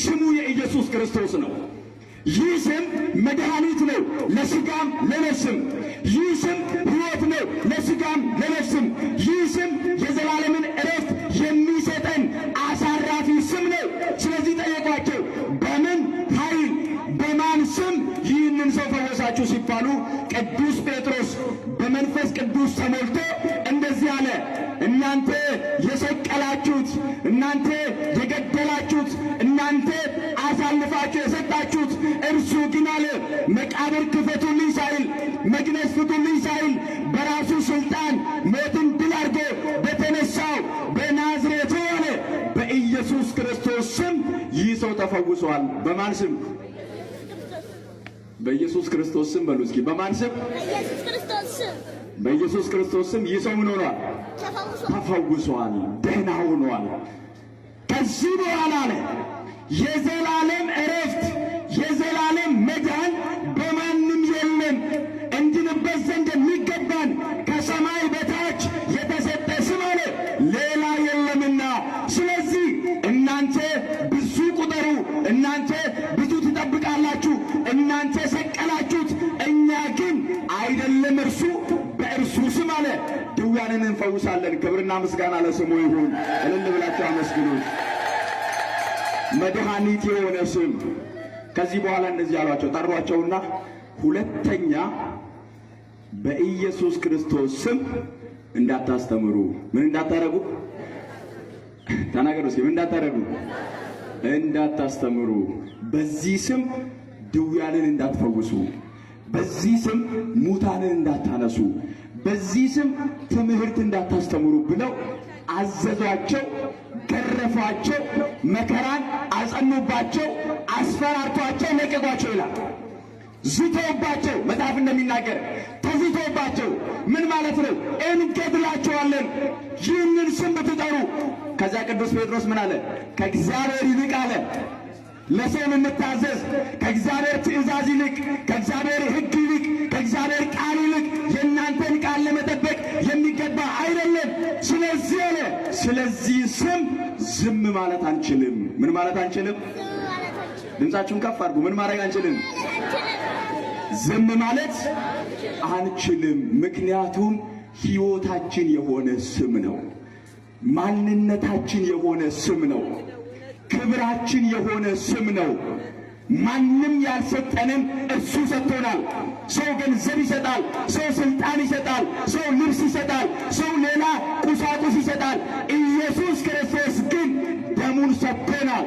ስሙ የኢየሱስ ክርስቶስ ነው። ይህ ስም መድኃኒት ነው ለስጋም ለነፍስም። ይህ ስም ሕይወት ነው ለስጋም ለነፍስም። ይህ ስም የዘላለምን እረፍት የሚሰጠን አሳራፊ ስም ነው። ስለዚህ ጠየቋቸው፣ በምን ኃይል በማን ስም ይህንን ሰው ፈወሳችሁ ሲባሉ ቅዱስ ጴጥሮስ በመንፈስ ቅዱስ ተሞልቶ እንደዚህ አለ። እናንተ የሰቀላችሁት፣ እናንተ የገደላችሁት፣ እናንተ አሳልፋችሁ የሰጣችሁት እርሱ ግን አለ መቃብር ክፈቱልኝ ሳይል፣ መግነዝ ፍቱልኝ ሳይል በራሱ ስልጣን ሞትን ድል አድርጎ በተነሳው በናዝሬቱ አለ በኢየሱስ ክርስቶስ ስም ይህ ሰው ተፈውሷል። በማን ስም? በኢየሱስ ክርስቶስ ስም በሉ እስኪ። በማን ስም? በኢየሱስ ክርስቶስ ስም። በኢየሱስ ክርስቶስ ስም ይህ ሰው ምን ሆኗል? ተፈውሷል። ተፈውሷል፣ ደህና ሆኗል። ከዚህ በኋላ አለ የዘላለም እረፍት የዘላለም መዳን በማንም የለም። እንድንበት ዘንድ የሚገባን ከሰማይ በታች የተሰጠ ስም አለ ሌላ የለምና፣ ስለዚህ እናንተ ብዙ ቁጠሩ፣ እናንተ ብዙ ትጠብቃላችሁ፣ እናንተ ሰቀላችሁት፣ እኛ ግን አይደለም እርሱ በእርሱ ስም አለ ድውያንን እንፈውሳለን። ክብርና ምስጋና ለስሙ ይሁን። እልል ብላችሁ አመስግኑት። መድኃኒት የሆነ ስም። ከዚህ በኋላ እንደዚህ አሏቸው፣ ጠሯቸውና ሁለተኛ በኢየሱስ ክርስቶስ ስም እንዳታስተምሩ፣ ምን እንዳታረጉ ተናገሩ እስኪ፣ ምን እንዳታረጉ? እንዳታስተምሩ፣ በዚህ ስም ድውያንን እንዳትፈውሱ፣ በዚህ ስም ሙታንን እንዳታነሱ፣ በዚህ ስም ትምህርት እንዳታስተምሩ ብለው አዘዟቸው፣ ገረፏቸው፣ መከራን አጸኑባቸው፣ አስፈራርቷቸው ለቀቋቸው ይላል። ዝተውባቸው፣ መጽሐፍ እንደሚናገር ተዝተውባቸው። ምን ማለት ነው? እንገድላቸዋለን ይህንን ስም ብትጠሩ። ከዚያ ቅዱስ ጴጥሮስ ምን አለ? ከእግዚአብሔር ይልቅ አለ ለሰው የምንታዘዝ ከእግዚአብሔር ትእዛዝ ይልቅ፣ ከእግዚአብሔር ሕግ ይልቅ፣ ከእግዚአብሔር ቃል ይልቅ የእናንተን ቃል ለመጠበቅ የሚገባ አይደለም። ስለዚህ አለ ስለዚህ ስም ዝም ማለት አንችልም። ምን ማለት አንችልም? ዝም ማለት አንችልም። ድምፃችሁን ከፍ አድርጉ። ምን ማድረግ አንችልም? አንችልም። ዝም ማለት አንችልም። ምክንያቱም ሕይወታችን የሆነ ስም ነው። ማንነታችን የሆነ ስም ነው። ክብራችን የሆነ ስም ነው። ማንም ያልሰጠንን እርሱ ሰጥቶናል። ሰው ገንዘብ ይሰጣል፣ ሰው ስልጣን ይሰጣል፣ ሰው ልብስ ይሰጣል፣ ሰው ሌላ ቁሳቁስ ይሰጣል። ኢየሱስ ክርስቶስ ግን ደሙን ሰጥቶናል።